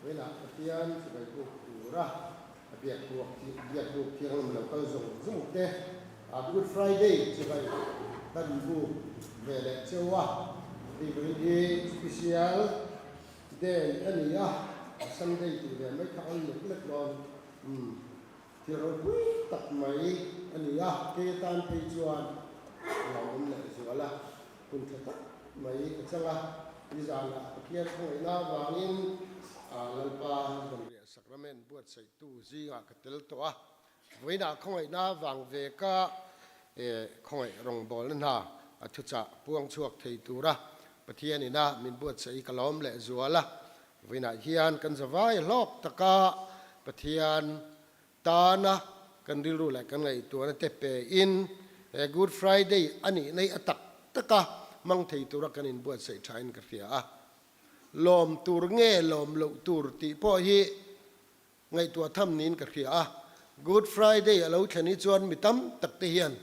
Vawiinah Pathian chibai buk tura a biak buk biak buk thianghlim lo kal zawng zawng te a Good Friday chibai kan buk ve leh cheu a, hei vawiin hi special day a ni a, Sunday tih ve mai kha an lek lek dawn umm thil ropui tak mai a ni a, kei atan phei chuan lo awm leh zual a. Hun tha tak mai ka chang a, nizanah Pathian khawngaihna avangin Lalpa Zanriah Sacrament buatsaihtu zingah ka tel tawh a, vawiinah khawngaihna avang ve ka khawngaih rawngbawlna hna a thuchah puang chhuak thei tura Pathian ina min buatsaih ka lawm leh zual a, vawiinah hian kan zavai hlawk taka Pathian Tana kan rilru leh kan ngaihtuahna te pe in he Good Friday a nih nei a tak taka hmang thei tura kan inbuatsaih tha in ka hria a. Lawm tur nge lawm loh tur tih pawh hi ngaihtuah tham niin ka hria a. Good Friday a lo thlen hi chuan mi tam tak te hian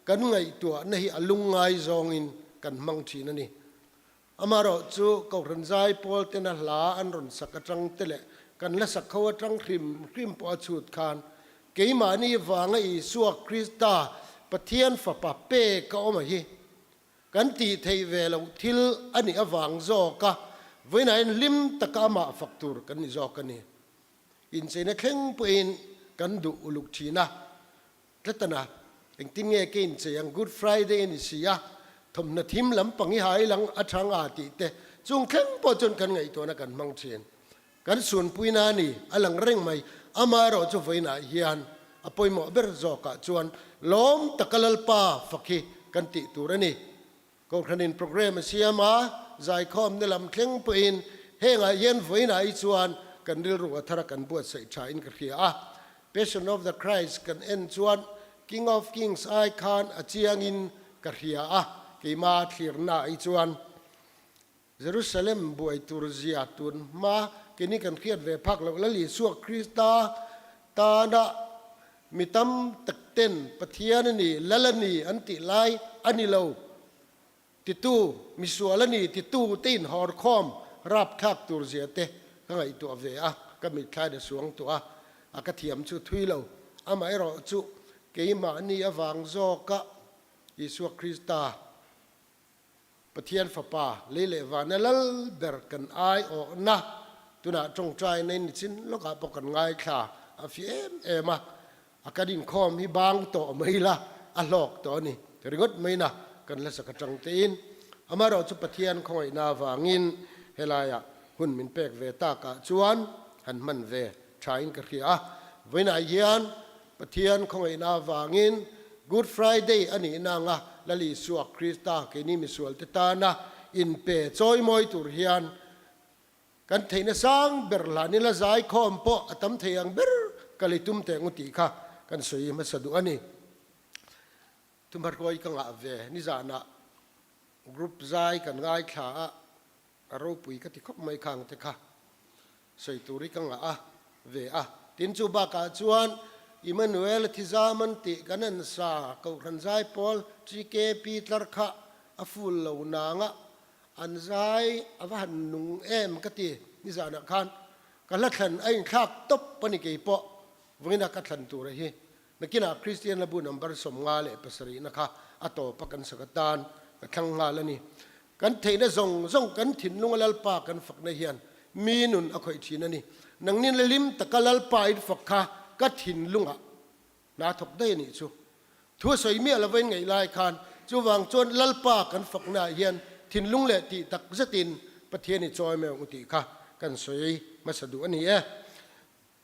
kan ngaihtuahna hi a lungngai zawngin kan hmang thin a ni. Amaherawh chu Kohhran zai pawl tena hla an rawn sak atang te leh kan la sak ho atang hrim hrim pawh a chhut khan keimahni vanga Isua Krista Pathian Fapa pek a awm a hi kan tih theih ve loh thil a nih avang zawk a, vawiinah hian hlim taka amah fak tur kan ni zawk a ni. Incheina thleng pawhin kan duh uluk thin a. Tlatana, engtin nge ka inchei ang, Good Friday a ni si a, thawmhnaw thim lampang i hai lang a thang a tih te chung thleng pawh chuan kan ngaihtuahna kan hmang thin. Kan sunpuina a ni, a lang reng mai. Amaherawh chu vawiinah hian a pawimawh ber zawkah chuan lawm taka Lalpa fak hi kan tih tur a ni. Kohhranin programme a siam a, zaikhawmna lam thleng pawhin hengah hian vawiinah hi chuan kan rilru a thar a kan buatsaih tha in ka hria a. Passion of the Christ kan en chuan King of Kings ai khan a chiangin ka hria a, keima thlirna hi chuan Jerusalem buai tur zia tun hma keini kan hriat ve phak loh Lal Isua Krista tana Mi tam tak ten Pathian a ni, Lal a ni an tih lai a ni lo titu, misual a ni titu te inhawr khawm rapthlak tur zia te ka ngaihtuah ve a, ka mitthlain a suang tawh a, a ka thiam chu thui lo. Amaherawh chu keimahni avang zawka Isua Krista Pathian Fapa, lei leh vana lal ber kan ai awhna tunah tawngtaina in nichin lawkah pawh kan ngaithla a fi em em a, a kan inkhawm hi bang tawh mai la a hlawk tawh a ni ringawt mai na kan la sak atang tein. Amaherawh chu Pathian khawngaihna avangin helaiah hun min pek ve takah chuan han hman ve thain ka hria a, vawiinah hian Pathian khawngaihna avangin Good Friday a nihna anga Lal Isua Krista keini misualte tana inpe chawimawi tur hian kan theihna sang ber hlanin la zaikhawm pawh a tam thei ang ber kal i tum teh ngu tih kha kan sawi hmasa duh a ni. Thumhahruai ka ngah ve nizanah group zai kan ngaithla a, a ropui ka ti khawp mai khang te kha. Sawi tur hi ka ngah a ve a. Tin chu bakah chuan Emmanuel Thizam an tih kan en sa Kohhran zai pawl TKP tlar kha a full lo nang a, an zai a va han nung em ka ti nizanah khan ka hla thlan a inthlak tawp a ni keipawh vawiina ka thlan tur a hi nakinah Kristian Labu number 57 na kha a tawp a kan sak atan ka thlang nghal a ni. Kan theihna zawng zawng kan thinlunga Lalpa kan fakna hian mi nun a khawih thin a ni. Nangni la hlim taka Lalpa in fak kha ka thinlungah hna thawk daih a nih chu. Thu a sawi miah lova in ngaih lai khan chuvang chuan Lalpa kan faknaah hian thinlung leh tih tak zetin Pathian i chawi mai ang u tih kha kan sawi hmasa duh a ni e.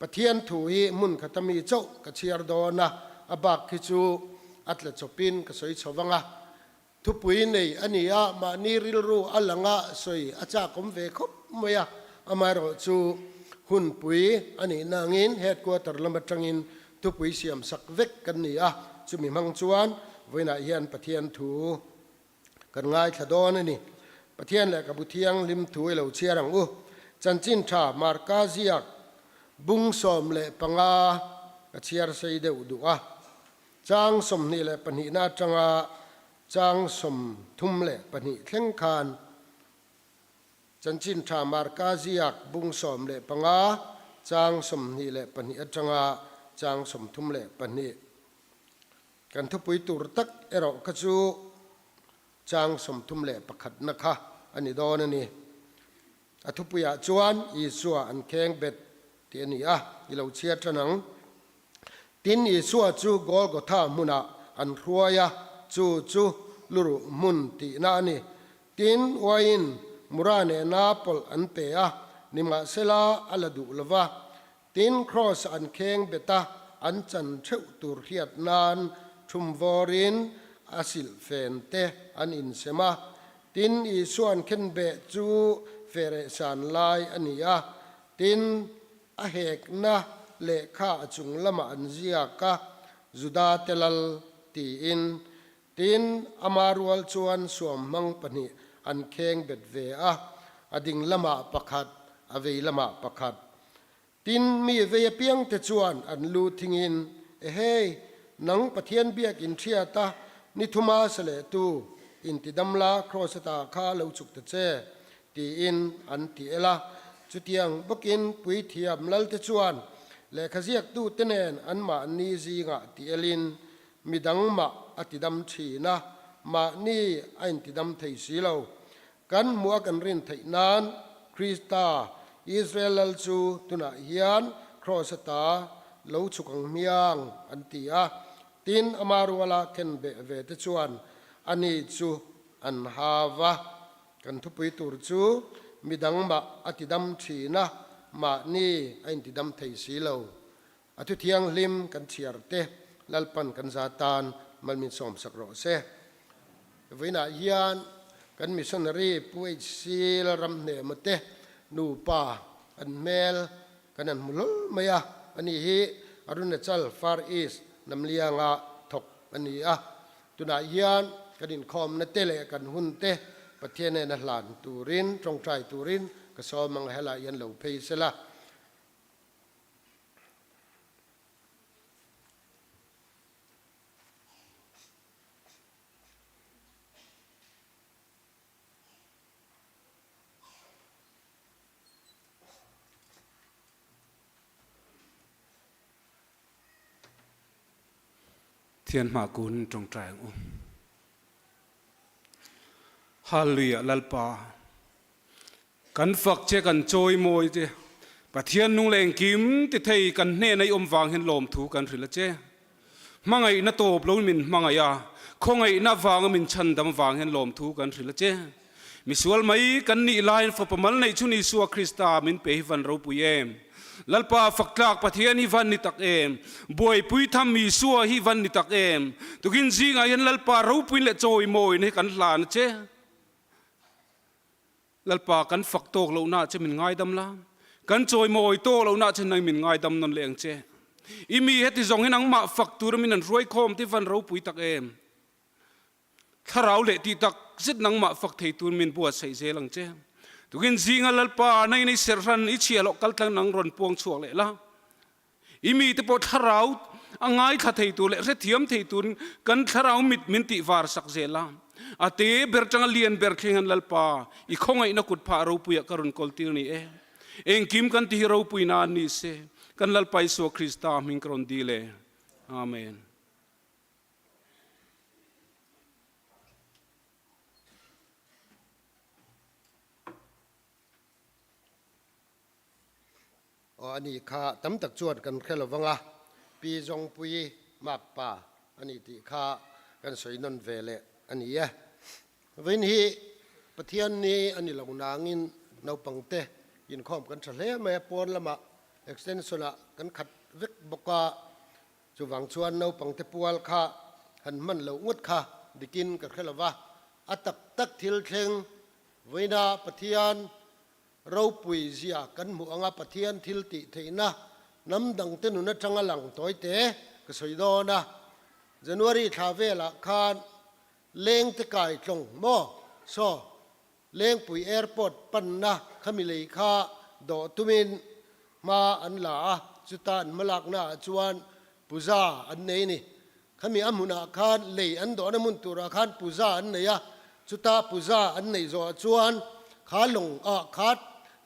Pathian thu hi hmun khata mi chauh ka chhiar dawn a, a bak khi chu a tla chawpin ka sawi chho vang a. Thupui nei a ni a, mahni rilru a lang a sawi a chakawm ve khawp mai a, amaherawh chu hunpui a nih nangin headquarter lam atangin thupui siam sak vek kan ni a, chumi hmang chuan vawiinah hian Pathian thu kan ngaithla dawn a ni. Pathian lehkhabu thianghlim thu i lo chhiar ang u. Chanchin tha Marka ziak bung 15 ka chhiar sei deuh duh a. Chang 22 na atanga chang 32 thleng khan. Chanchin Tha Marka ziak bung 15 chang 22 atanga chang 32. Kan thupui tur tak erawh kha chu chang 31 na kha a ni dawn a ni. A thupuiah chuan Isua an kheng bet tih a ni a, i lo chhiar tan ang. Tin, Isua chu Golgotha hmunah an hruai a, chu chu luruh hmun tihna a ni. Tin, uaiin mura nena pawlh an pe a, nimahsela a la duh lo va. Tin, Kraws an kheng bet a, an chan theuh tur hriat nan thumvawrin a silhfen te an insem a. Tin, Isua'n khenbeh chu fehrehsan lai a ni a. Tin, a hekna lehkha a chung lamah an ziak a, Juda te lal tiin. Tin, ama rual chuan suamhmang pahnih an kheng bet ve a, a ding lamah pakhat, a vei lamah pakhat. Tin, mi vei apiangte chuan an lu thingin, Ehei, nang Pathian biak in hriat a, ni thuma sa leh tu, intidamla kraws ata kha lo chuk ta che, tiin an ti el a. Chutiang bawkin puithiam lalte chuan lehkha ziaktute nen anmahni zingah ti elin midang mah a tidam thin a, mahni a intidam thei si lo. Kan hmuh a kan rin theih nan Krista, Israel lal chu tunah hian kraws ata lo chhuk ang hmiang, an ti a. Tin, ama ruala khen beh ve te chuan ani chu an hau a. Kan thupui tur chu midang mah a tidam thin a, mahni a intidam thei si lo. A thu thianghlim kan chhiar te Lalpan kan za tan malmin sawmsak rawh se. Vawiinah hian kan missionary Pu HC Lalramhnema te nupa an hmel kan han hmu hlawl mai a, ani hi Arunachal Far East Namlianga thawk a ni a. Tunah hian kan inkhawmna te leh kan hun te Pathian nena hlan turin, tawngtai turin ka sawm ang a, helai hian lo phei sela. Thian hma kun tawngtai ang u. Hallelujah Lalpa. Kan fak che kan chawi mawi che. Pathian nung leh engkim ti thei kan hnena i awm vang hian lawmthu kan hrilh a che. Hmangaihna tawp lo min hmangaih a, khawngaihna vanga min chhandam vang hian lawmthu kan hrilh a che. Misual mai kan nih laiin fapa mal neih chhun Isua Krista min pe hi van ropui em. Lalpa fak tlak Pathian hi van ni tak em. Buaipui tham Isua hi van ni tak em. Tukin zingah hian Lalpa ropuiin leh chawimawiin hi kan hlan a che. Lalpa, kan fak tawk lohna che min ngaidam la, kan chawimawi tawk lohna che nang min ngaidam nawn leh ang che. I mi heti zawng hi nangmah fak tura min an hruaikhawm te van ropui tak em? Thlarau leh tih tak zet nangmah fak thei tur min buatsaih zel ang che. Tukin zinga Lalpa, nangin i serhran i chhiahloh kaltlang nang rawn puang chhuak leh la. I mite pawh thlarau a ngaithla thei tur leh hrethiam thei turin kan thlarau mit min tih var sak zel a. A te ber tanga lian ber thleng hian Lalpa, i khawngaihna kut phah ropuiah ka rawn kawltir ni e. Engkim kan ti hi ropui nan ni se, kan Lalpa Isua Krista hming ka rawn dil e. Amen. Aw a ni kha tam tak chuan kan hre lo vang a, Pi Zawngpui Makpa a ni tih kha kan sawi nawn ve leh a ni e. Vawiin hi Pathian ni a ni lo nangin naupangte inkhawm kan tha hle mai a, pawn lamah extension ah kan khat vek bawk a, chuvang chuan naupangte pual kha han hman loh ngawt kha dikin ka hre lo va, a tak tak thil thleng vawiina Pathian Ropui zia kan hmuh anga Pathian thil tih theihna hnam dangte nun atanga lang tawi te ka sawi dawn a. January thla velah khan Lengte kai tlawng maw? Saw, Lengpui Airport panna khami lei kha dawh tumin hma an la a, chuta an hmalakna ah chuan puja an nei ni. Khami a hmunah khan lei an dawhna hmun turah khan puja an nei a, chuta puja an neih zawhah chuan Kha lawng ah kha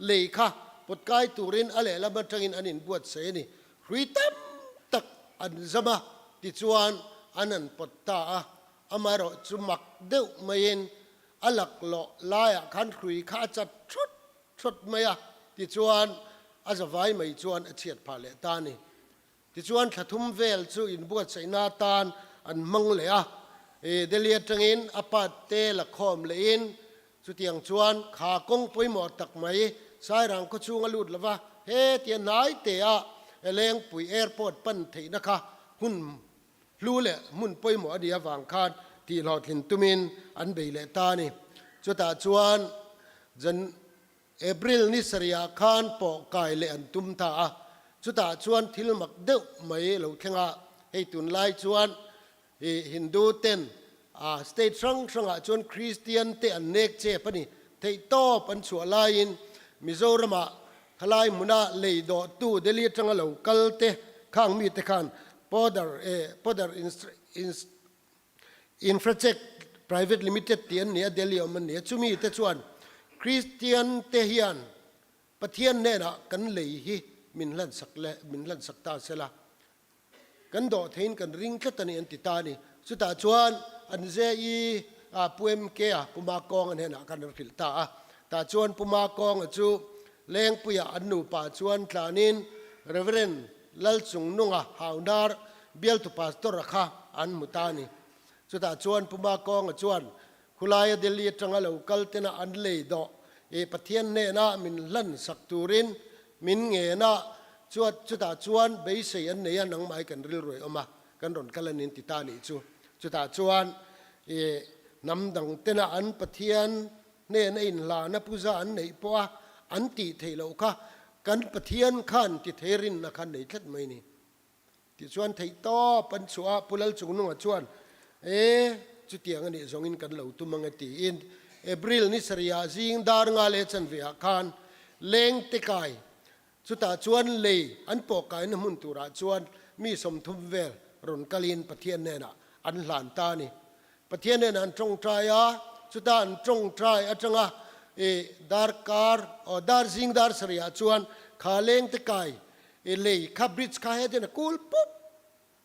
lei kha pawt kai turin a lehlam atangin an inbuatsaih a ni. Hrui tam tak an zam a, tichuan an han pawt ta a. Amaherawh chu mak deuh maiin a laklawh laiah khan hrui kha a chat thawt thawt mai a, tichuan a zavai mai chuan a chhiat phah leh ta a ni. Tichuan thla thum vel chu inbuatsaihna atan an hmang leh a, Delhi atangin a pa te la khawm lehin chutiang chuan kha kawng pawimawh tak mai Sairang khaw chhung a lut lova, hetia hnai tea Lengpui Airport pan theihna kha hun hlu leh hmun pawimawh a nih avang khan tihhlawhtlin tumin an bei leh ta a ni. Chutah chuan Jan. April ni sarihah khan pawh kai leh an tum ta a, chutah chuan thil mak deuh mai lo thleng a, hei tunlai chuan i Hindu ten a state hrang hrangah chuan Kristian te an nek chep a ni, theihtawp an chhuah laiin Mizoramah khalai hmuna lei dawhtu Delhi atanga lo kal te khang mite khan Podar Podar Infracheck Private Limited tih an ni a, Delhi awm an ni a, chumi te chuan Kristian te hian Pathian hnenah kan lei hi min hlansak leh min hlansak ta sela, kan dawh theiin kan ring tlat a ni an ti ta a ni. Chutah chuan an JE a Pu MK a Pu Makawnga hnenah khan an hrilh ta a, tah chuan Pu Makawnga chu Lengpuiah an nupa chuan tlanin Reverend Lalchungnunga Haunar bialtu pastor-a kha an hmu ta a ni. Chutah chuan Pu Makawnga chuan khulaia Delhi atanga lo kal tena an lei dawh i Pathian hnena min hlan sak turin min ngen a, chutah chuan beisei an nei a, nangmah hi kan rilru a awm a, kan rawn kal a ni an ti ta a nih chu. Chutah chuan i hnam dang tena an Pathian Hnen a inhlana puja an neih pawh a an tih theih loh kha kan Pathian khan ti thei rinna khan nei tlat mai ni. Tichuan theih tawp an chhuah a, Pu Lalchungnunga chuan e chutiang a nih zawngin kan lo tum ang e tiin April ni sarihah zing dar nga leh chanve ah khan lengte kai chutah chuan lei an pawh kaina hmun turah chuan mi 30 vel rawn kalin Pathian hnenah an hlan ta a ni. Pathian nen an tawngtai a, chuta an tawngtai atanga i darkar aw dar zing dar sarihah chuan kha leng te kai i lei kha bridge kha hetin a kul pup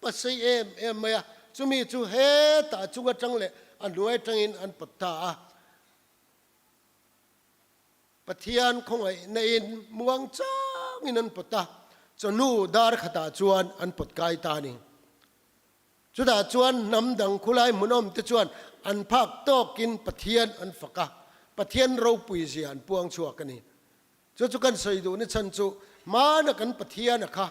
a sei em em mai a, chumi chu hetah a chung atang leh a hnuai atangin an pawt ta a. Pathian khawngaihna in muang changin an pawt a, chawhnu dar khatah chuan an pawt kai ta a ni. Chutah chuan hnam dang khulai hmunawm te chuan an phak tawkin Pathian an fak a, Pathian ropui zia an puang chhuak a ni. Chu chu kan sawi duhna chhan chu hmana kan Pathian a kha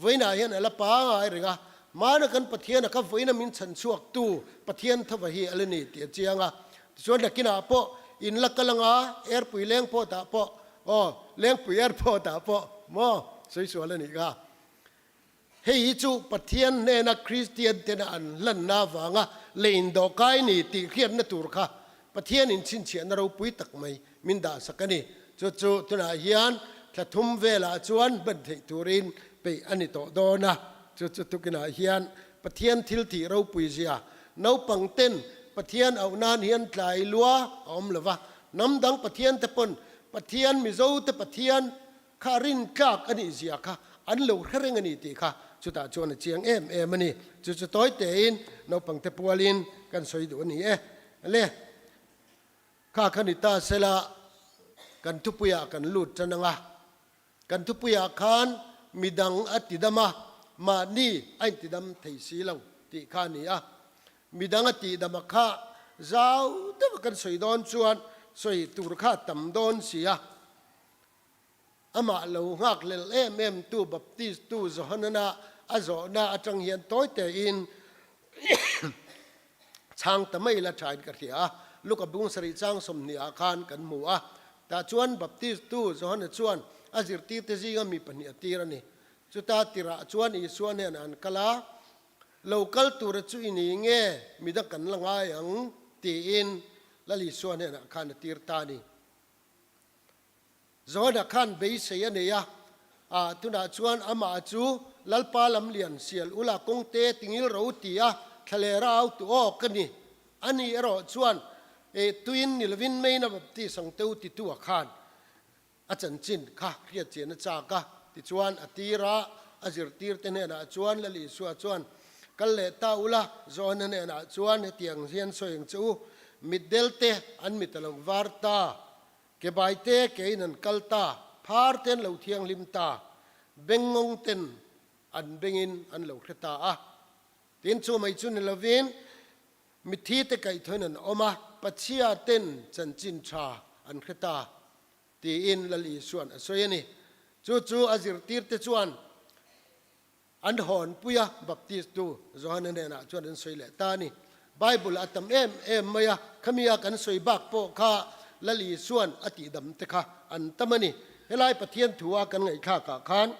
vawiinah hian a la pangai reng a, hmana kan Pathian a kha vawiina min chhan chhuaktu Pathian thova hi a la ni tih a chiang a. Tichuan nakinah pawh in la kal anga Airpui Lengpawt ah pawh aw Lengpui Airport ah pawh maw sawi sual a nih kha. Hei hi chu Pathian hnena Kristian tena an hlanna avanga lein dawhkai ni tih hriatna tur kha Pathianin chhinchhiahna ropui tak mai min dahsak a ni. Chu chu tunah hian thla thum velah chuan hman theih turin peih a ni tawh dawn a. Chu chu tukinah hian Pathian thil thih ropui zia naupang ten Pathian auh nan hian tlai lua a awm lo va. Hnam dang Pathian te pawn Pathian Mizo te Pathian Kha rin tlak a nih zia kha an lo hre reng a ni tih kha chutah chuan a chiang em em a ni. Chu chu tawi tein naupangte pualin kan sawi duh a ni e. Le, kha kha ni ta sela kan thupuiah kan lut tan ang a. Kan thupuiah khan midang a tidam a, mahni a intidam thei si lo tih kha a ni a. Midang a tihdam a kha zau deuha kan sawi dawn chuan sawi tur kha a tam dawn si a. Amah lo nghak lel em em tu Baptist tu Johanana a zawhna atang hian tawi tein chhang ta mai la thain ka hria a. Luka bung sarih chang 20 ah khan kan hmu a. Tah chuan Baptist tu Johana chuan a zirtirte zinga mi pahnih a tir a ni. Chuta tirah chuan Isua hnenah an kal a, Lo kal tura chu i ni nge midang kan la ngai ang tiin Lal Isua hnenah khan a tir ta a ni. Johana khan beisei a nei a, ah tunah chuan amah chu Lalpa lamlian sial ula kawngte tingil ro ti a, thlalera au tu awk a ni. Ani erawh chuan. E tuin ni lovin meiin a baptis ang teu titu a khan a chanchin kha hriat chian a chak a. Tichuan a tir a, a zirtirte hnenah chuan Lal Isua chuan, Kal leh ta ula, Johana hnenah chuan hetiang hian sawi ang che u, Mitdelte an mit a lo var ta, ke baite kein an kal ta, phar te an lo thianghlim ta, bengngawng ten an bengin an lo hre ta a. Tin chu mai chu ni lovin mitthi te kaihthawin an awm a, Pachhia ten chanchin tha an hre ta tiin Lal Isua'n a sawi a ni. Chu chu a zirtirte chuan an hawnpui a, Baptistu Johana hnenah chuan an sawi leh ta a ni. Bible a tam em em mai a, khami a kan sawi bak pawh kha Lal Isua'n a tihdam te kha an tam a ni. Helai Pathian thu a kan ngaihthlakah khan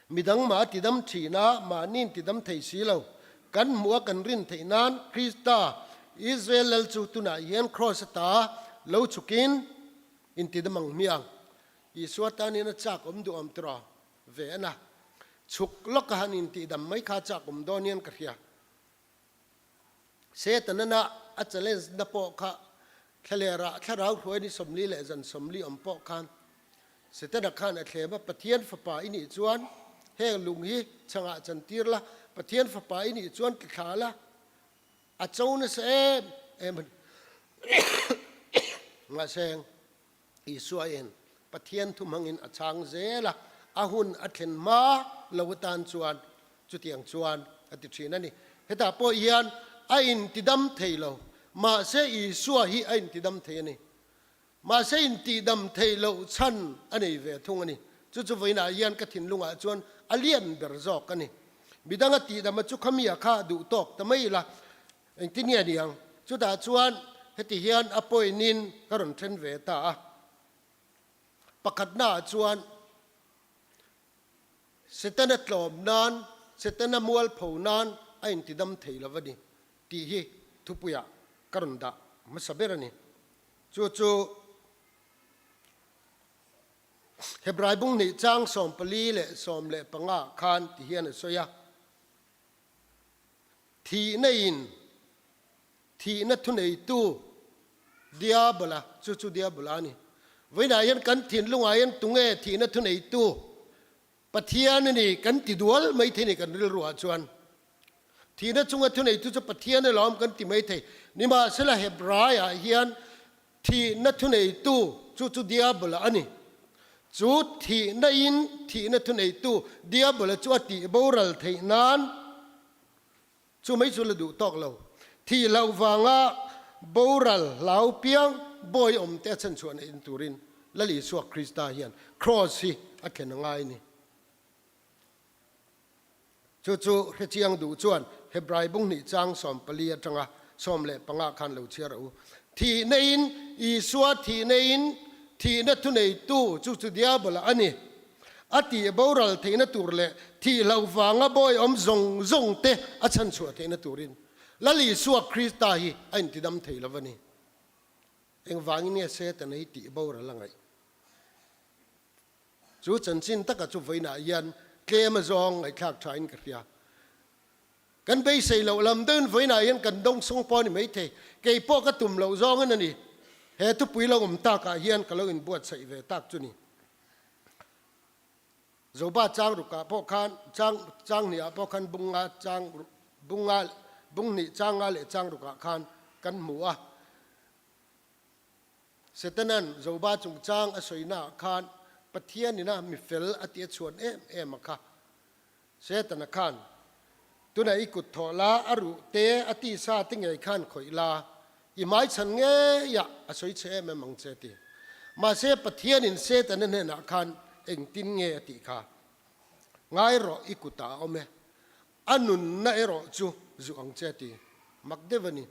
Midang mah a tidam thin a, mahniin tidam thei si lo. Kan hmuh a kan rin theih nan Krista, Israel lal chu tunah hian Kraws ata lo chhukin in tidam ang hmiang. Isua tan hian a chak awm duh awm tiraw ve a na. Chhuk lawk a han intihdam mai kha a chak awm dawn hian ka hria. Setana a challenge na pawh kha thlalera thlarau hruai ni 40 leh zan 40 awm pawh khan Setana khan a thlem a, Pathian fapa i nih chuan heng lung hi chhangah chantir la, Pathian fapa i nih chuan ti thla la, a cho nasa em em a ni. Mahse, Isua in Pathian thu hmangin a chhang zel a, a hun a thlen hma lo atan chuan chutiang chuan a ti thin a ni. Hetah pawh hian a intidam thei lo, mahse Isua hi a intidam thei a ni. Mahse intihdam theih loh chhan a nei ve thung a ni. Chu chu vawiinah hian ka thinlungah chuan a lian ber zawk a ni. Midanga tihdama chu khamia kha duh tawk ta mai ila, Engtin nge niang? Chutah chuan heti hian a pawinin ka rawn then ve ta a. Pakhatnaah chuan Setana tlawm nan, Setana mualpho nan a intidam thei lo a ni tih hi thupuiah ka rawn dah hmasa ber a ni. Chu chu Hebrai bung hnih chang 14 leh 15 khan ti hian a sawi a. Thihna in thihna thuneitu Diabola, chu chu Diabola a ni. Vawiinah hian kan thinlungah hian tunge thihna thuneitu Pathian a ni kan ti dual mai thei ni kan rilruah chuan. Thihna chunga thuneitu chu Pathian a lawm kan ti mai thei. Nimahsela Hebraiah hian Thihna thuneitu chu chu Diabola a ni. Chu thihna in thihna thuneitu Diabola chu a tih boral theih nan chu mai chu la duh tawk lo. Thih loh vanga boral hlau piang bawi awm te a chhanchhuah neih in turin Lal Isua Krista hian Kraws hi a thlen a ngai a ni. Chu chu hrechiang duh chuan Hebrai bung hnih chang 14 atanga 15 khan lo chhiar u. Thihna in, Isua thihna in, thihna thuneitu chu chu Diabola a ni. A tih boral theihna tur leh thih hloh vanga bawi awm zawng zawng te a chhanchhuah theihna turin Lal Isua Krista hi a intidam thei lo a ni. Engvangin nge Setana hi tih boral a ngaih? Chu chanchin taka chu vawiinah hian tlem a zawng ngaihthlak thain ka hria. Kan beisei loh lam deuhin vawiinah hian kan dawngsawng pawh a ni maithei. Kei pawh ka tum loh zawngin a ni. He thupui lo awm takah hian ka lo inbuatsaih ve tak chu ni. Zoba chang rukah pawh khan chang chang hnihah pawh khan bung nga chang bung nga bung hnih chang nga leh chang rukah khan kan hmu a. Setanan Joba chungchang a sawinaah khan Pathian ina mi fel a tih a chhuan em em a kha. Setana khan, Tuna i kut thawh la, a ruh te, a tisa te ngei khan khawih la, i hmaichhan ngeiah a sawi chhe em em ang che a ti. Mahse Pathianin Setana hnenah khan engtin nge a tih kha? Ngai rawh, i kutah a awm e. A nunna erawh chu zuh ang che a ti. Mak deuh a ni.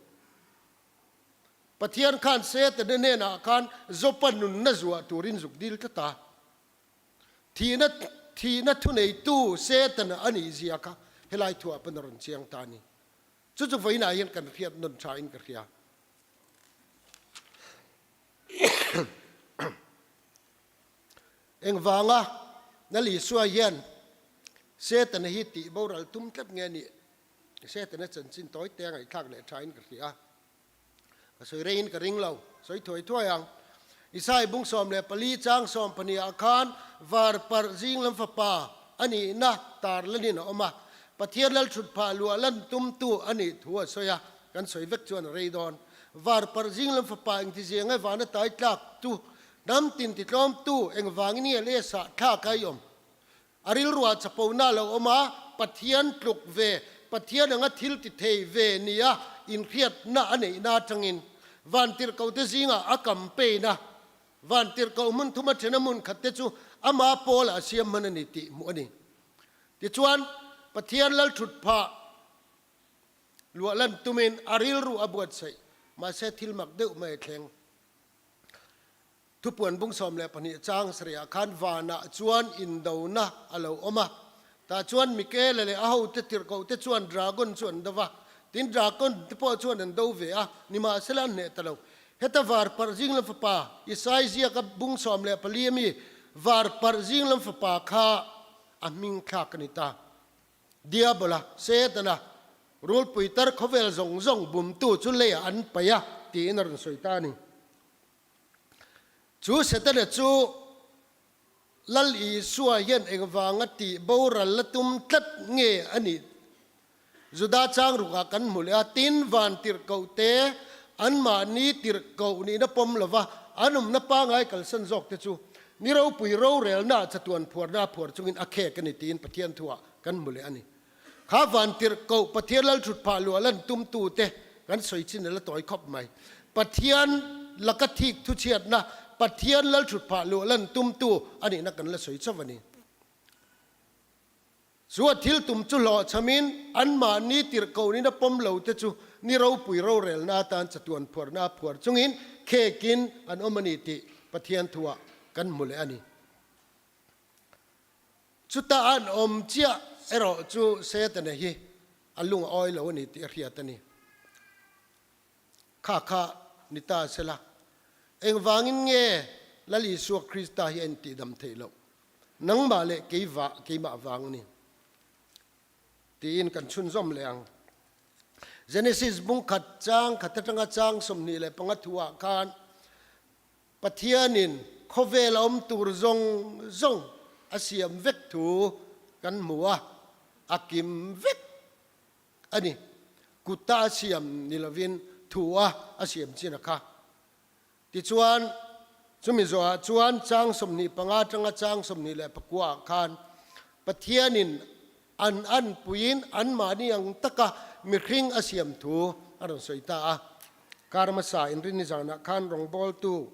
Pathian khan Setana hnenah khan Jopa nunna zuah turin zuk dil tlat a. Thihna thihna thuneitu Setana a nih zia kha helai thuah pawn a rawn chiang ta a ni. Chu chu vawiinah hian kan hriat nawn tha in ka hria. Engvanga Lal Isua hian Setana hi tih boral tum tlat nge nih? Setana chanchin tawi te a ngaihthlak leh thain ka hria. Ka sawi reiin ka ring lo, sawi thuai thuai ang. Isai bung 14 chang 12 ah khan var parh zing lam fapa a nihna tar lanin a awm a, Pathian lal thut phah luah lan tumtu a nih thu a sawi a, kan sawi vek chuan a rei dawn. Var parh zing lam fapa engtizia nge vana tai tlak tu, hnam tin titlawmtu engvangin nge leh sah thlak a i awm? A rilruah chapona a lo awm a, Pathian tluk ve, Pathian anga thil ti thei ve nia inhriatna a neihna atangin Vantirhkohte zingah a campaign a, Vantirhkoh hmun thuma thena hmun khatte chu ama pawlah a siam hman a ni tih hmuh a ni. Tichuan, Pathian lal thut phah luah lan tumin a rilru a buatsaih, mahse thil mak deuh mai a thleng. Thupuan bung 12 chang sarihah khan vanah chuan indona a lo awm a. Tah chuan Mikaela leh a hote tirhkohte chuan dragon chu an do va, tin dragon te pawh chuan an do ve a, nimahsela an hneh ta lo. Heta var parh zing lam fapa, Isai ziaka bung 14 ami var parh zing lam fapa kha a hming thlak a ni ta. Diabola, Setana, rulpui tar khawvel zawng zawng bumtu chu leiah an paih a, tiin a rawn sawi ta a ni. Chu Setana chu Lal Isua hian engvanga tih boral la tum tlat nge a nih? Juda chang rukah kan hmu leh a, tin vantirhkohte anmahni tirhkoh nihna pawm lova an awmna pangai kalsan zawkte chu ni ropui rorelnaah chatuan phuarna a phuar chungin a khek a ni tiin Pathian thuah kan hmu leh a ni. Kha vantirhkoh Pathian lalthut phah luah lan tumtute kan sawi chin a la tawi khawp mai. Pathian laka thik thuchhiatna Pathian lalthut phah luah lan tumtu a nihna kan la sawi chauh a ni. Chu a thil tum chu hlawhchhamin anmahni tirhkohnin a pawm lo te chu ni ropui rorelna atan chatuan phuarna a phuar chungin khekin an awm a ni tih Pathian thuah kan hmu leh a ni. Chuta an awm chiah erawh chu Setana hi a lung a awi lo a ni tih a hriat a ni. Kha kha ni ta sela, engvangin nge Lal Isua Krista hi a intihdam theih loh? Nangmah leh keimah vang a ni tiin kan chhunzawm leh ang. Genesis bung khat chang khat atanga chang 25 thuah khan Pathianin khawvel a awm tur zawng zawng a siam vek thu kan hmu a, a kim vek a ni. Kuta a siam ni lovin thu a a siam chin a kha. Tichuan, chumi zawhah chuan chang 25 atanga chang 29 ah khan Pathianin an anpuiin anmahni ang taka mihring a siam thu a rawn sawi ta a. Kar hmasa inrinni zanah khan rawngbawltu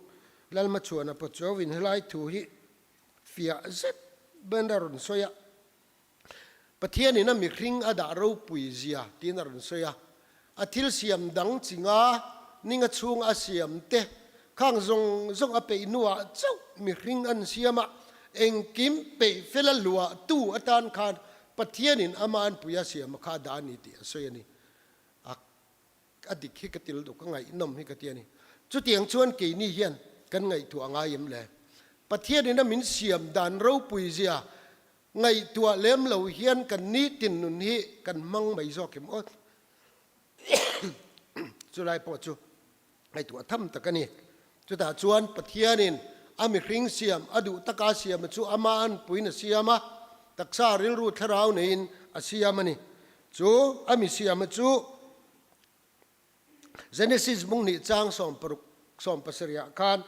Lalmachhuana Pawchuauin helai thu hi fiah zet band a rawn sawi a. Pathianin a mihring a dah ropui zia tiin a rawn sawi a. A thil siam dang chinga ninga chhunga a siam te khang zawng zawng a peih hnuah chauh mihring an siam a, engkim peih fela luah tu atan khan Pathianin ama anpui a siam a kha a dah a ni tih a sawi a ni. A a dik hi ka til duh, ka ngaihnawm hi ka ti a ni. Chutiang chuan keini hian kan ngaihtuah ngai em le? Pathianin a min siam dan ropui zia Ngaihtuah lem lo hian kan nitin nun hi kan hmang mai zawk em aw? Chulai pawh chu ngaihtuah tham tak a ni. Chutah chuan Pathianin a mihring siam, a duh taka a siam chu ama anpuiin a siam a, taksa rilru thlarau neiin a siam a ni. Chu a mi siama chu Genesis bung hnih chang 60 17 ah khan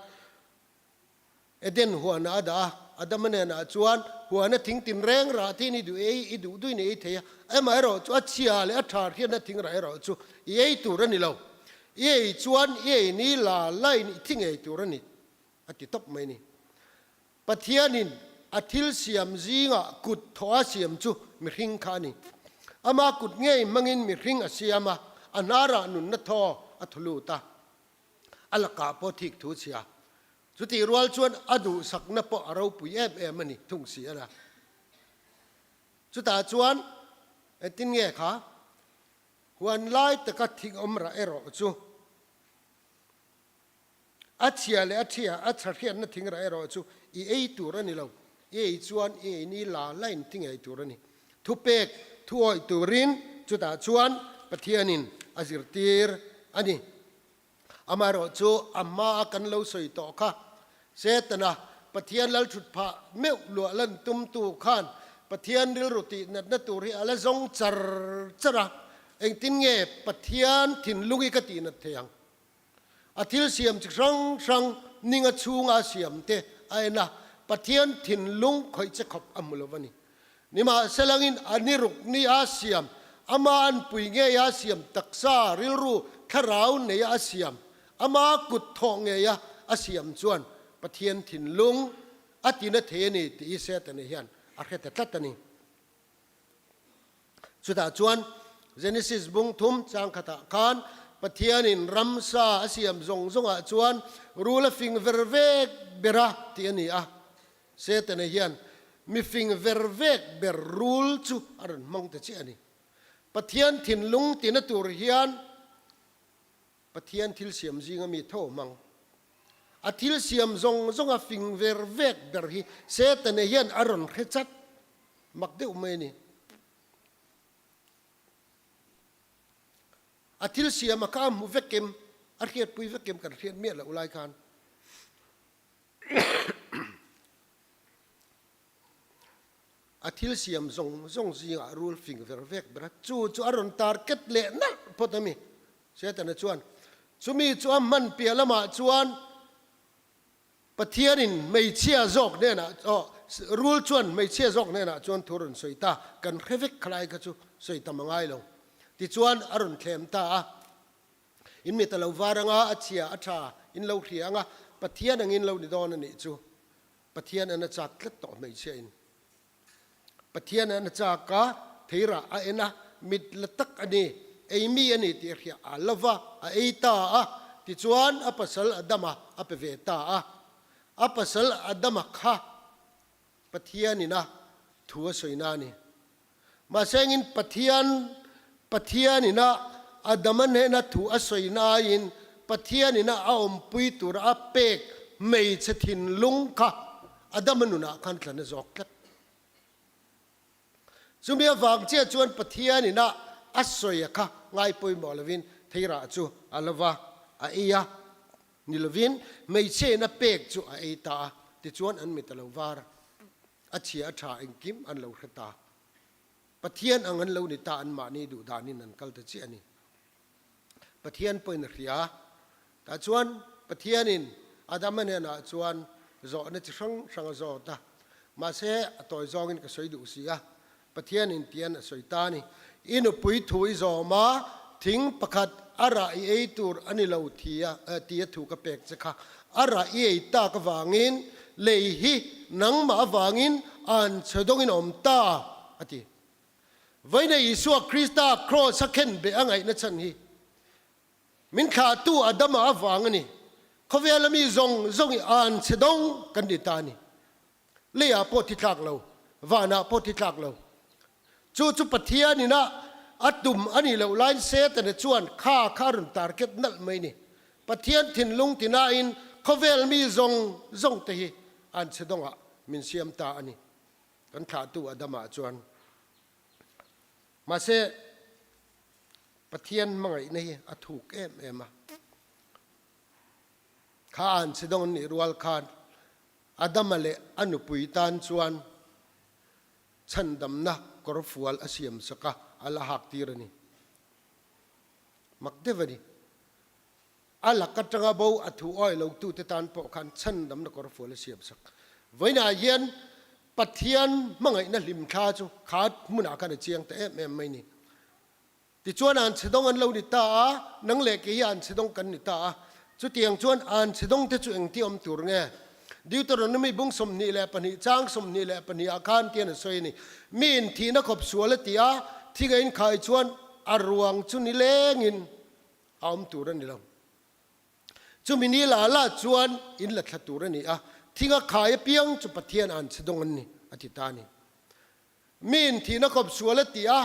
Eden huanah a dah a, Adama hnenah chuan, Huana thing tinreng rah thin i duh ei, i duh duhin i ei thei a, amaherawh chu a chhia leh a tha hriatna thing rah erawh chu i ei tur a ni lo. I ei chuan i ei ni la lain i thi ngei tur a ni, a ti tawp mai a ni. Pathianin a thil siam zingah kut thawh a siam chu mihring kha a ni. Ama kut ngei hmangin mihring a siam a, a hnarah nunna thaw a thaw lut a. A lakah pawh thik thu chhia. Chutih rual chuan a duhsakna pawh a ropui em em a ni thung si a la. Chutah chuan engtin nge kha huan lai taka thing awm rah erawh chu a chhia leh a thia a tha hriatna thing rah erawh chu i ei tur a ni lo. I ei chuan i ei ni la lain thi ngei tur a ni. Thupek thuawih turin chutah chuan Pathianin a zirtir a ni. Amaherawhchu a hmaa kan lo sawi tawh kha Setana, Pathian lal thut phah meuh luah lan tumtu khan Pathian rilru tih natna tur hi a la zawng char char a, engtin nge Pathian thinlung hi ka tih nat thei ang? A thil siam chi hrang hrang ninga chhunga a siam te a en a, Pathian thinlung khawih che khawp a hmu lo a ni. Nimahselangin a ni ruk ni a siam, ama anpui ngei a siam, taksa, rilru, thlarau neia a siam, ama kut thawh ngeia a siam chuan Pathian thinlung a tina thei a ni tih hi Setana hian a hre ta tlat a ni. Chutah chuan Genesis bung thum chang khatah khan Pathianin ramsa a siam zawng zawngah chuan rul a fing ver vek ber a tih a ni a. Setana hian mi fing ver vek ber rul chu a rawn hmang ta chiah a ni. Pathian thinlung tina tur hian Pathian thil siam zinga mi tho hmang. A thil siam zawng zawnga fing ver vek ber hi Setana hian a rawn hre chat mak deuh mai a ni. A thil siam a kha a hmu vek em, a hriatpui vek em kan hriat miah loh lai khan. A thil siam zawng zawng zingah rul fing ver vek ber a, chu chu a rawn target leh nalh phawt a mi. Setana chuan chumi chu a hman piah lamah chuan Pathianin hmeichhia zawk hnenah aw rul chuan hmeichhia zawk hnenah chuan thu rawn sawi ta, kan hre vek khalai kha chu sawi tam a ngai lo. Tichuan a rawn thlem ta a. In mit a lo var anga, a chhia, a tha, in lo hria anga, Pathian angin lo ni dawn a nih chu. Pathian an a chak tlat tawh hmeichhia in. Pathian an a chak a, theirah a en a, mit la tak a ni, ei mi a ni tih a hria a lo va, a ei ta a, tichuan a pasal Adama a pe ve ta a. A pasal Adama kha Pathianin a thu a sawi na a ni. Mahse engin Pathian Pathianin a Adama hnena thu a sawi naiin Pathianin a a awmpui tura a pek hmeichhe thinlung kha Adama nunah khan tlan a zawk tlat. Chumi avang chiah chuan Pathianin a a sawi a kha ngai pawimawh lovin theirah chu a lo va a ei a, ni lovin hmeichhe in a pek chu a ei ta a, tichuan an mit a lo var. A chhia a tha engkim an lo hre ta. Pathian ang an lo ni ta an mahni duh danin an kal ta chiah a ni. Pathian pawhin a hria. Tah chuan Pathianin Adama hnenah chuan zawhna chi hrang hrang a zawt a. Mahse a tawi zawngin ka sawi duh si a. Pathianin tian a sawi ta a ni. I nupui thu i zawm a, thing pakhat a rah i ei tur a ni lo tia tia thu ka pek che kha. A rah i ei tak avangin lei hi nangmah avangin an chhe dawngin a awm ta, a ti. Vawiina Isua Krista kraws a khen beh a ngaihna chhan hi Min thlahtu Adama avang a ni. Khawvela mi zawng zawng i an chhe dawng kan ni ta a ni. Leiah pawh thi tlak lo, vanah pawh thi tlak lo. Chu chu Pathian ina a tum a nih loh laiin Setana chuan kha kha a rawn target nalh mai ni. Pathian thinlung tinain khawvel mi zawng zawng te hi an chhe dawngah min siam ta a ni. Kan thlahtu Adama chuan. Mahse, Pathian hmangaihna hi a thuk em em a. Kha an chhe dawng an nih rual khan Adama leh a nupui tan chuan chhandamna kawrfual a siam sak a, a la hak tir a ni. Mak deuh a ni. A lak atanga bo a thu awi lo tute tan pawh khan chhandamna kawrfual a siam sak. Vawiinah hian Pathian hmangaihna hlimthla chu kha hmunah khan a chiang ta em em mai ni. Tichuan an chhedawng an lo ni ta a, nang leh kei hi an chhedawng kan ni ta a. Chutiang chuan an chhedawng te chu engti awm tur nge? Deuteronomy bung 22 chang 22 ah khan tian a sawi a ni. Mi in thihna khawp sual a ti a, thinga in khai chuan a ruang chu nilengin a awm tur a ni lo. Chumi ni la la chuan in la thla tur a ni a, thinga khai apiang chu Pathian an chhedawng an ni, a ti ta a ni. Mi in thihna kawp sual a ti a,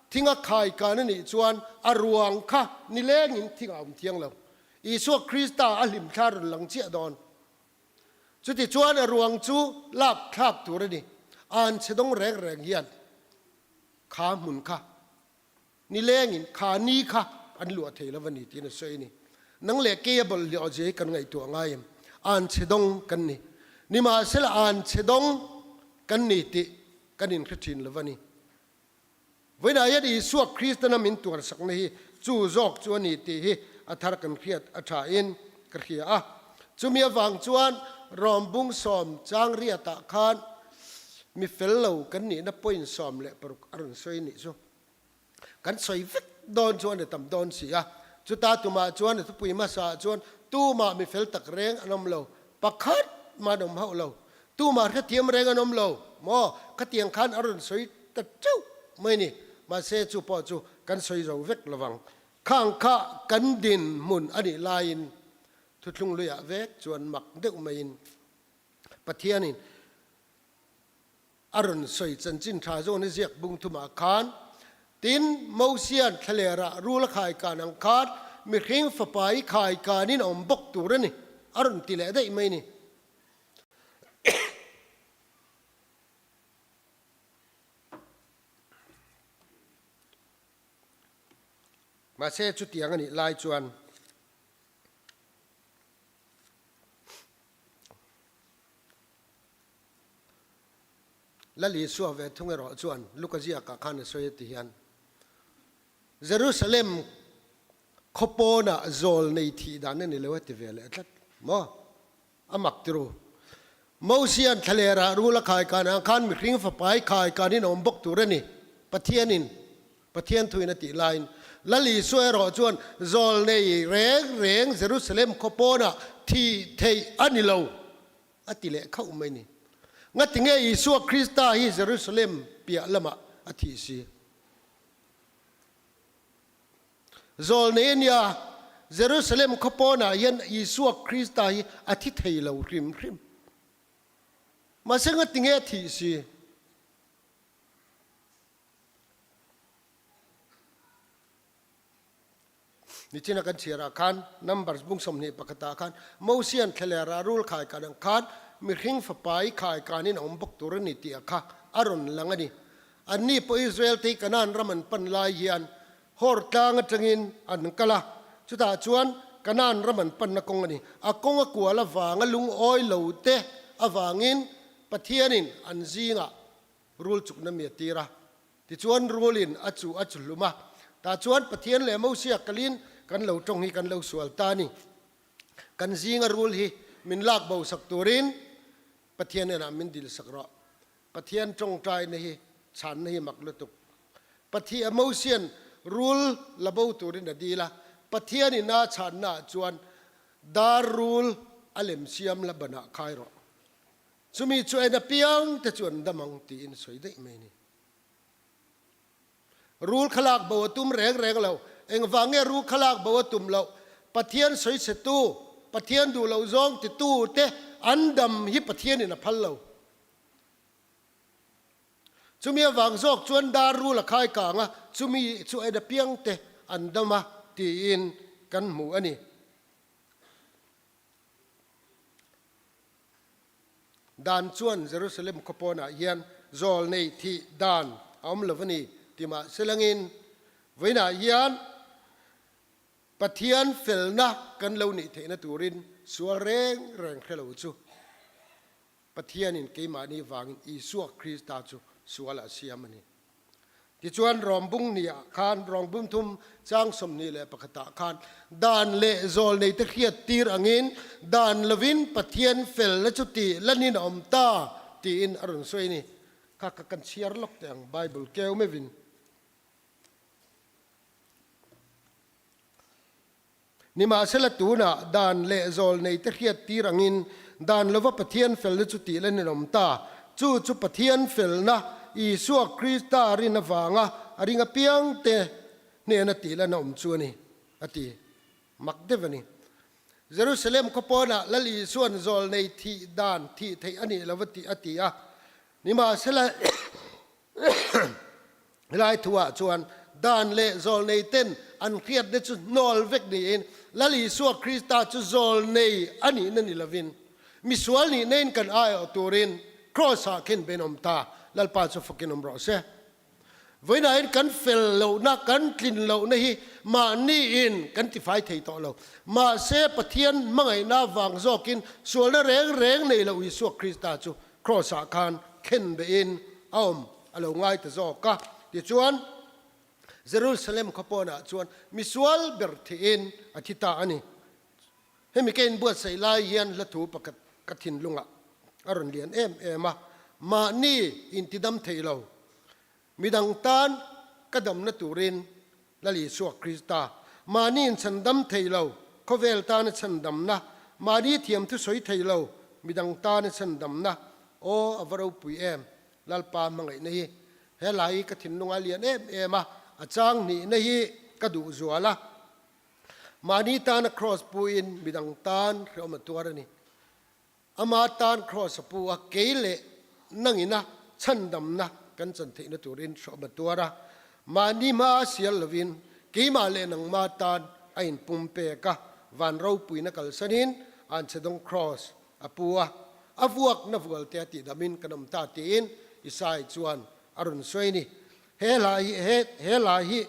thing a khai kan a nih chuan a ruang kha nilengin thing a awm thiang lo. Isua Krista a hlimthla rawn lang chiah dawn. Chuti chuan a ruang chu lak thlak tur a ni. An chhe dawng reng reng hian kha hmun kha nilengin kha ni kha an luah thei lo a ni tiin a sawi a ni. Nang leh kei a bawlhhlawh zia hi kan ngaihtuah ngai em? Anchhe dawng kan ni. Nimahsela anchhe dawng kan ni tih kan inhre thin lo a ni. Vawiinah hian Isua Kristana min tuarsakna hi chu zawk chu a ni tih hi a thar kan hriat a thain ka hria a. Chumi avang chuan Rawmbung sawm chang riatah khan mi fel lo kan nihna point 16 a rawn sawi nih chu. Kan sawi vek dawn chuan a tam dawn si a. Chuta tumah chuan a thupui hmasa ah chuan tumah mi fel tak reng an awm lo, pakhat mah an awm hauh lo, tumah hrethiam reng an awm lo maw? Khatiang khan a rawn sawi ta teuh mai ni. Mahse chu pawh chu kan sawi zo vek lovang. Khang kha kan dinhmun a nih laiin thuthlung luiah vek chuan mak deuh maiin Pathianin A rawn sawi chanchin tha zawn i ziak bung thumah khan, Tin, Mosia'n thlalerah rul a khai kan ang khan mihring fapa i khai kanin a awm bawk tur a ni, a rawn ti leh daih mai ni. Mahse, chutiang a nih lai chuan. Lal Isua ve thung erawh chuan Luka ziakah khan a sawi a ti hian, Jerusalem khaw pawnah zawl nei thih dan a ni lo a ti ve leh tlat maw? A mak ti ru. Mosia'n thlalerah rul a khai kanah khan mihring fapai khai kanin a awm bawk tur a ni, Pathianin Pathian thuin a tih laiin Lal Isua erawh chuan zawl nei reng reng Jerusalem khaw pawnah thih theih a ni lo a ti leh khauh mai ni. Ngati nge Isua Krista hi Jerusalem piah lamah a thih si? Zawl nei a nia, Jerusalem khaw pawnah hian Isua Krista hi a thi thei lo hrim hrim. Mahse ngati nge a thih si? Nichina kan chhiarah khan Numbers bung 21 ah khan Mosian thlalerah rul khai kan ang khan mihring fapa i khai kanin a awm bawk tur a ni tih a kha a rawn lang a ni. Anni pawh Israel te hi Kanaan ram an pan lai hian Hor tlang atangin an kal a, chutah chuan Kanaan ram an panna kawng a ni. A kawng a kual avanga lungawi lo te avangin Pathianin an zingah rul chukna mi a tir a. Tichuan rulin a chu a chuhlum a, tah chuan Pathian leh Mosia kalin kan lo tawng hi kan lo sual ta a ni. Kan zinga rul hi min lak bo sak turin Pathian enah min dil sak rawh. Pathian tawngtaina hi chhanna hi mak lutuk. Pathian Mosian rul la bo turin a dil a, Pathian ina chhanna ah chuan dar rul a lem siam la banah khai rawh. Chumi chu en apiang te chu an dam ang tiin sawi daih mai a ni. Rul kha lak bo a tum reng reng lo. Engvang nge rul kha lak bo a tum loh? Pathian sawi chhe tu, Pathian duh loh zawng ti tu te an dam hi Pathianin a phal lo. Chumi avang zawk chuan dar rul a khai kang a, chumi chu en apiang te an dam a tiin kan hmu a ni. Dan chuan Jerusalem khaw pawnah hian zawl nei thih dan a awm lo a ni ti mah se langin vawiinah hian Pathian felna kan lo nih theihna turin sual reng reng hre lo chu Pathianin keimahni vangin Isua Krista chu sualah siam a ni. Tichuan Rawmbung ni ah khan Rawngbum thum chang 21 ah khan dan leh zawl nei te hriat tir angin dan lovin Pathian fel na chu tih lanin a awm ta tiin a rawn sawi a ni. Kha kha kan chhiar lawk teh ang Bible keu meuhin. Nimahsela tunah dan leh zawl nei te hriat tir angin dan lova Pathian felna chu tih lan in awm ta. Chu chu Pathian felna Isua Krista rin avanga a ring apiang te hnena tih lan a awm chu a ni, a ti. Mak deuh a ni. Jerusalem khaw pawnah Lal Isua'n zawl nei thih dan thih theih a nih lova tih a ti a. Nimahsela Helai thuah chuan dan leh zawlneiten an hriatna chu hnawl vek niin Lal Isua Krista chu zawlnei a nihna ni lovin misual nihnain kan aiawh turin Kraws-ah khin benawm ta Lalpa chu fakin awm rawh se. Vawiinah hian kan fel lohna, kan tlin lohna hi mahni in kan tifai thei tawh lo. Mahse, Pathian hmangaihna vang zawkin sualna reng reng nei lo Isua Krista chu Kraws-ah khan khen behin a awm a lo ngai ta zawk a. Tichuan, Jerusalem khaw pawnah chuan misual ber thihin a thi ta a ni. Hemi ka inbuatsaih lai hian hla thu pakhat ka thinlungah a rawn lian em em a, mahni intidam thei lo, midang tan ka damna turin Lal Isua Krista, mahni inchhandam thei lo, khawvel tana chhandamna, mahni thiamthu sawi thei lo, midang tana chhandamna, aw a va ropui em, Lalpa hmangaihna hi he lai ka thinlunga lian em em a, a chang hnihna hi ka duh zual a. Mahni tana Kraws puin midang tan hrehawm a tuar a ni. Ama tan Kraws a pu a, kei leh nangina chhandamna kan chan theihna turin hrehawm a tuar a. Mahni hma a sial lovin keimah leh nangma tan a inpum pek a, van ropuina kalsanin Anchhedawng Kraws a pu a, a vuakna vualte a tihdamin kan awm ta tiin Isai chuan a rawn sawi a ni. He hla hi he hla hi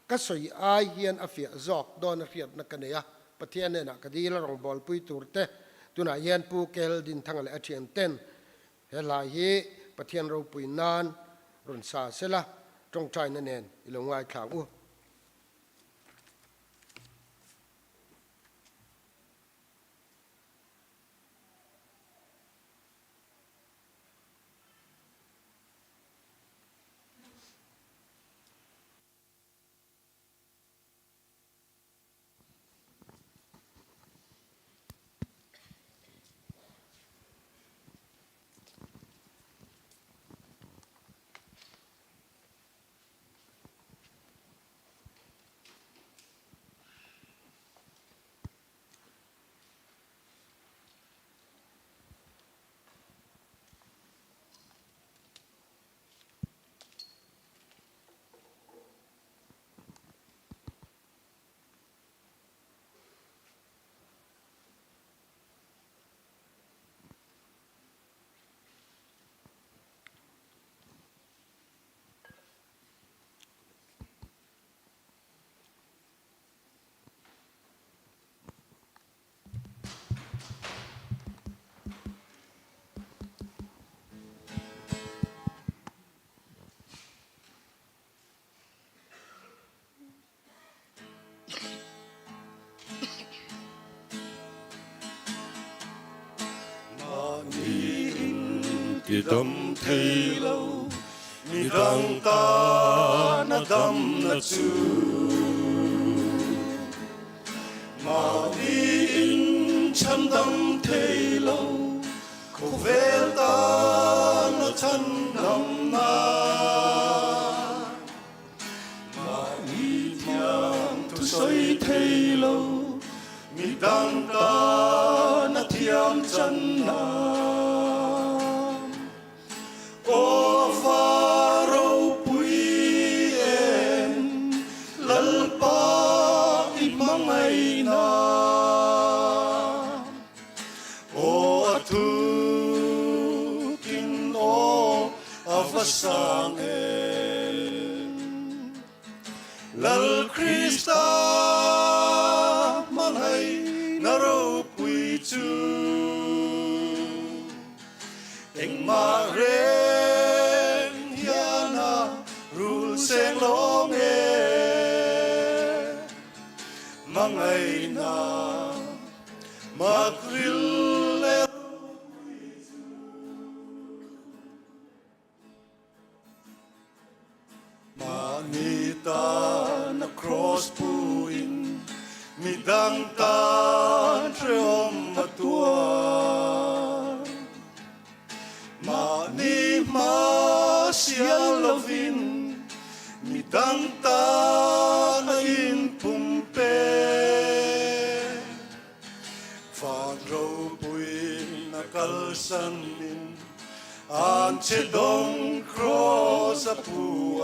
Ka sawi ai hian a fiah zawk dawn a hriatna ka nei a, Pathian hnenah ka dil a rawngbawlpui tur te, tunah hian Pu Kel Dinthanga leh a thian ten he hla hi Pathian ropui nan rawn sa sela tawngtaina nen i lo ngaithla ang u. Mahni in ti dam thei lo, mi dang tan a damna chu. Mahni in chhandam thei lo, khawvel tan a chhandamna. Mahni thiam thusawi thei lo, midang tan a thiam channa. Aw va ropui em, Lalpa i hmangaihna. Aw a thukin aw a va sang em, Lal Krista hmangaihna ropui chu. Engmah reng hian a rul seng lawng e, Hmangaihna makril leh ropui chu. Mahni tana kraws puin midang tan hrehawm a tuar. Mahni hma sial lovin midang tan a inpumpe. Van ropuiin a kalsanin an che dawng kraws a pu a.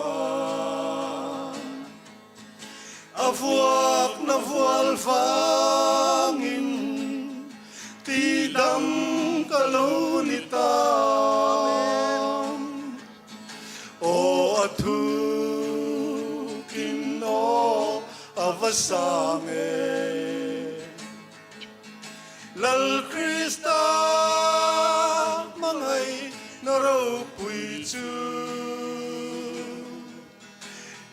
A vuakna vual vangin tidam ka lo ni ta. Aw a thu. va sang em. Lal Krista hmangaih na ropui chu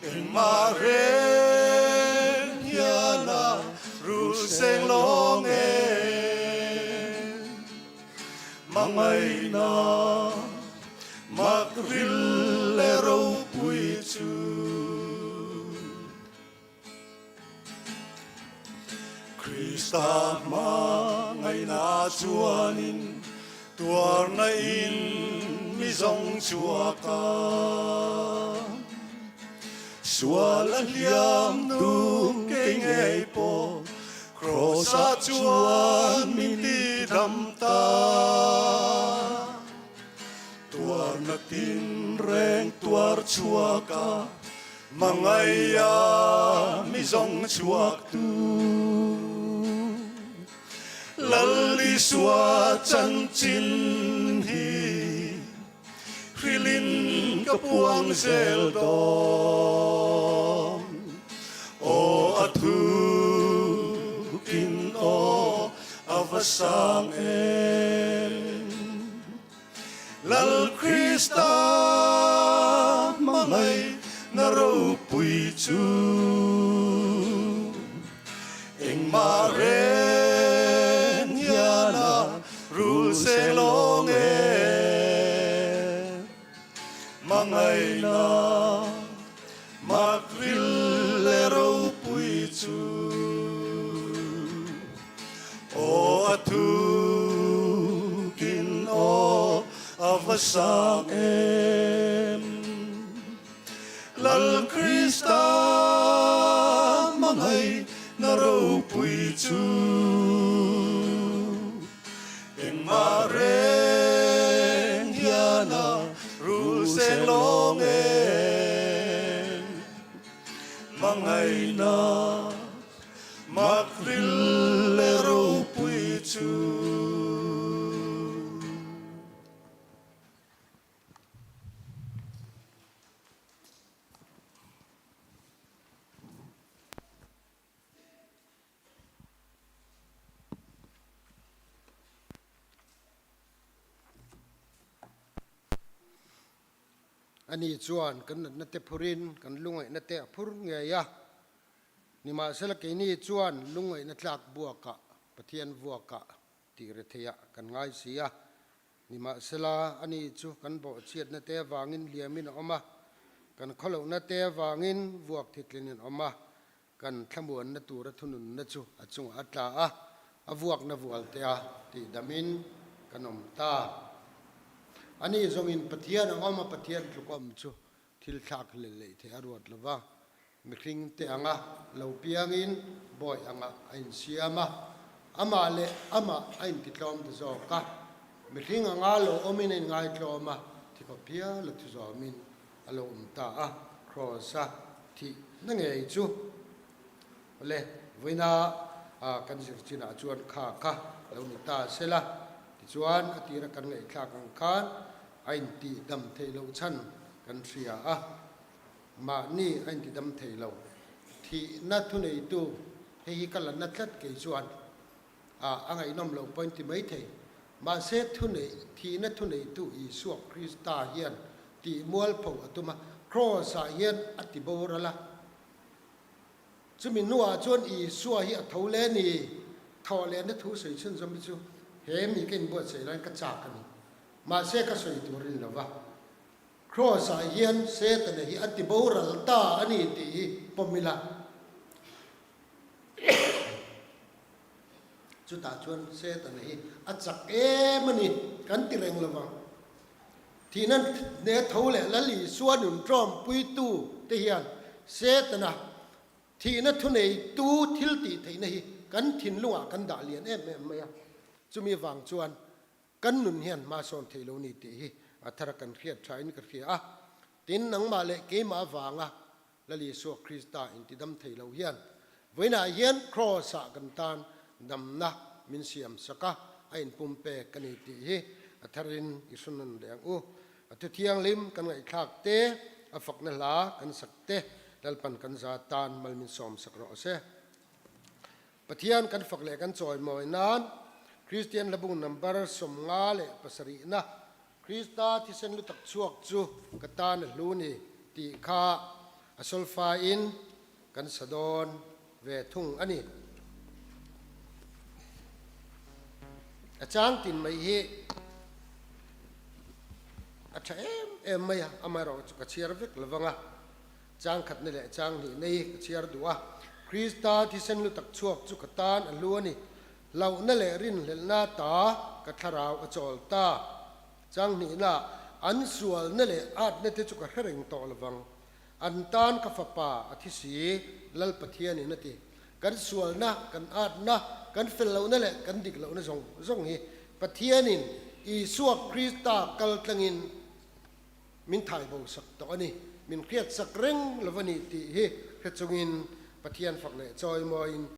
engmah reng hian a rul seng lawng em. Hmangaihna mak ril leh ropui chu. Krista hmangaihna chuanin tuarna in mi zawng chhuak a, sual a hliam nu kei ngei pawh Kraws-ah chuan min ti dam ta. Tuarna tinreng tuar chhuak a, Mangaia mi zawng chhuak tu. Lal Isua chanchin hi hrilin ka puang zel dawn. Aw a thukin aw a va sang em. Lal Krista hmangaih na ropui chu engmah reng hian a rul seng lawng e. Hmangaihna mak ril leh ropui chu. Aw a thukin aw a va sang em. Lal Krista hmangaih na ropui chu engmah reng hian a rul seng lawng em. Hmangaihna Mak ril leh ropui chu. Ani chuan kan natna te phurin kan lungaihna te a phur ngei a. Nimahsela keini chuan lungngaihna tlak buakah Pathian vuakah tih re theiah kan ngai si a. Nimahsela ani chu kan bawhchhiatna te avangin liamin a awm a, kan khawlohna te avangin vuak thitlinin a awm a, kan thlamuanna tura thununna chu a chungah a tla a, a vuakna vualtea tihdamin kan awm ta. Ani zawngin Pathian a awm a, Pathian tlukawm chu Thil thlak hlel leh theih a ruat lo va, mihring te anga lo piangin bawi angah a insiam a, amah leh amah a intitlawm ta zawk a, mihring anga lo awmin a inngaitlawm a, thikhawp hial a thu zawmin a lo awm ta a, Kraws-a thihna ngei chu le vawiina kan zir chinah chuan kha kha lo ni ta sela, tichuan a tira kan ngaihthlak ang khan A intihdam theih loh chhan kan hria a, mahni a intidam thei lo. Thihna thuneitu hei hi ka la na tlat kei chuan a a ngaihnawm loh pawh inti mai thei. Mahse thunei thihna thuneitu Isua Krista hian tih mualpho a tum a, Kraws-ah hian a ti boral a. Chumi hnuah chuan Isua hi a tho leh a ni. Thawh lehna thu sawi chhunzawm hi chu he mi ka inbuatsaih laiin ka chak a ni. Mahse ka sawi tur a ni lo va, Kraws ah hian Setana hi a ti boral ta a ni tih hi pawm ila, chutah chuan Setana hi a chak em a ni kan ti reng lo vang. Thihna hne tho leh Lal Isua nun ṭawmpuitu te hian Setana thihna thuneitu thil tih theihna hi kan thinlungah kan dah lian em em mai a, chumi vang chuan Kan nun hian hma sawn thei lo ni tih hi a thar a kan hriat tha in ka hria a. Tin, nangmah leh keimah avanga Lal Isua Krista intidam thei lo hian vawiinah hian Kraws-ah kan tan damna min siam sak a, a inpumpek a ni tih hi a tharin i hre nawn leh ang u. A thu thianghlim kan ngaihthlak te, a fakna hla kan sak te, Lalpan kan za tan mal min sawm sak rawh se. Pathian kan fak leh kan chawimawi nan Kristian hlabung number 57na Krista thisen lu tak chhuak chu ka tan a hlu ni tih kha a solfa in kan sa dawn ve thung a ni. A chang tin mai hi a tha em em mai a, amaherawh chu ka chhiar vek lo vang a, chang khatna leh chang hnihna hi ka chhiar duh a. Krista thisen lu tak chhuak chu ka tan a hlu a ni. Hlauhna leh rinhlelhna ta ka thlarau a chawl ta. Chang hnihna, an sualna leh atna te chu ka hre reng tawh lo vang. An tan ka fapa a thi si, Lal Pathianin a ti. Kan sualna, kan atna, kan fel lohna leh kan dik lohna zawng zawng hi Pathianin Isua Krista kal tlangin min thai bo sak tawh a ni. Min hriat sak reng lo a ni tih hi hre chungin Pathian fak leh chawimawiin.